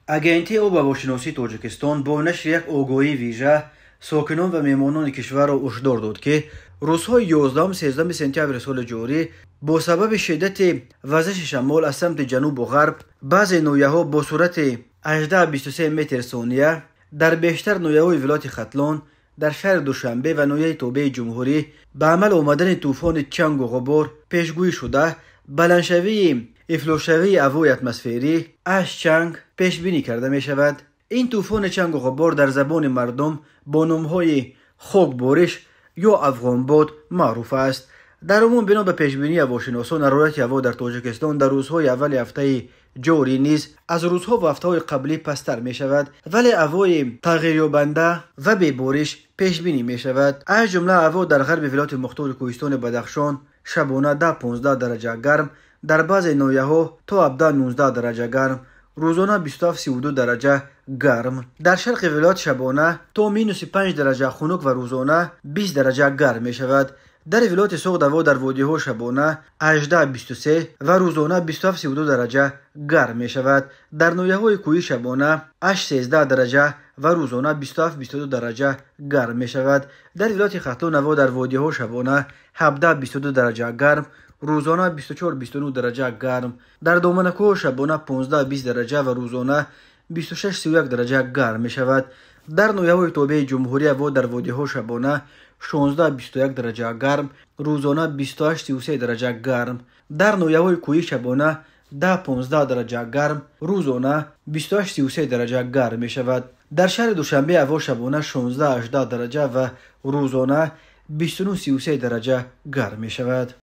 Агентии обҳавошиносии Тоҷикистон бо нашри як огоҳии вижа сокинон ва меҳмонони кишварро ҳушдор дод, ки рӯзҳои 11-13 сентябри соли ҷорӣ бо сабаби шиддати вазиши шамол аз самти ҷанубу ғарб баъзе ноҳияҳо бо суръати 18-23 метр сония дар бештар ноҳияҳои вилояти Хатлон, дар шаҳри Душанбе ва ноҳияи тобеи ҷумҳурӣ ба амал омадани тӯфони чангу ғубор пешгӯӣ шуда, баландшавии ифлосшавии ҳавои атмосферӣ аз чанг пешбинӣ карда мешавад. Ин тӯфони чангу ғубор дар забони мардум бо номҳои хокбориш ё афғонбод маъруф аст. Дар умум, бино ба пешбинии ҳавошиносон, ҳарорати ҳаво дар Тоҷикистон дар рӯзҳои аввали ҳафтаи ҷорӣ низ аз рӯзҳо ва ҳафтаҳои қаблӣ пасттар мешавад, вале ҳавои тағйирёбанда ва бебориш пешбинӣ мешавад. Аз ҷумла ҳаво дар ғарби вилояти мухтори кӯҳистони Бадахшон шабона 10-15 дараҷа гарм, дар баъзе ноҳияҳо то 17-19 дараҷа гарм, рӯзона 27-32 дараҷа гарм. Дар шарқи вилоят шабона то минуси 5 дараҷа хунук ва рӯзона 20 дараҷа гарм мешавад. Дар вилояти Суғд ҳаво дар водиҳо шабона 18-23 ва рӯзона 27-32 дараҷа гарм мешавад. Дар ноҳияҳои кӯҳӣ шабона 8-13 дараҷа ва рӯзона 27-22 дараҷа гарм мешавад. Дар вилояти Хатлон ҳаво дар водиҳо шабона 17-22 дараҷа гарм, рӯзона 24-29 дараҷа гарм. Дар доманакӯҳ шабона 15-20 дараҷа ва рӯзона 26-31 дараҷа гарм мешавад. Дар ноҳияҳои тобеи ҷумҳурӣ ҳаво дар водиҳо шабона 16-21 дараҷа гарм, рӯзона 28-33 дараҷа гарм. Дар ноҳияҳои кӯҳӣ шабона 10-15 дараҷа гарм, рӯзона 28-33 дараҷа гарм мешавад. Дар шаҳри Душанбе ҳаво шабона 16-18 дараҷа ва рӯзона 29-33 дараҷа гарм мешавад.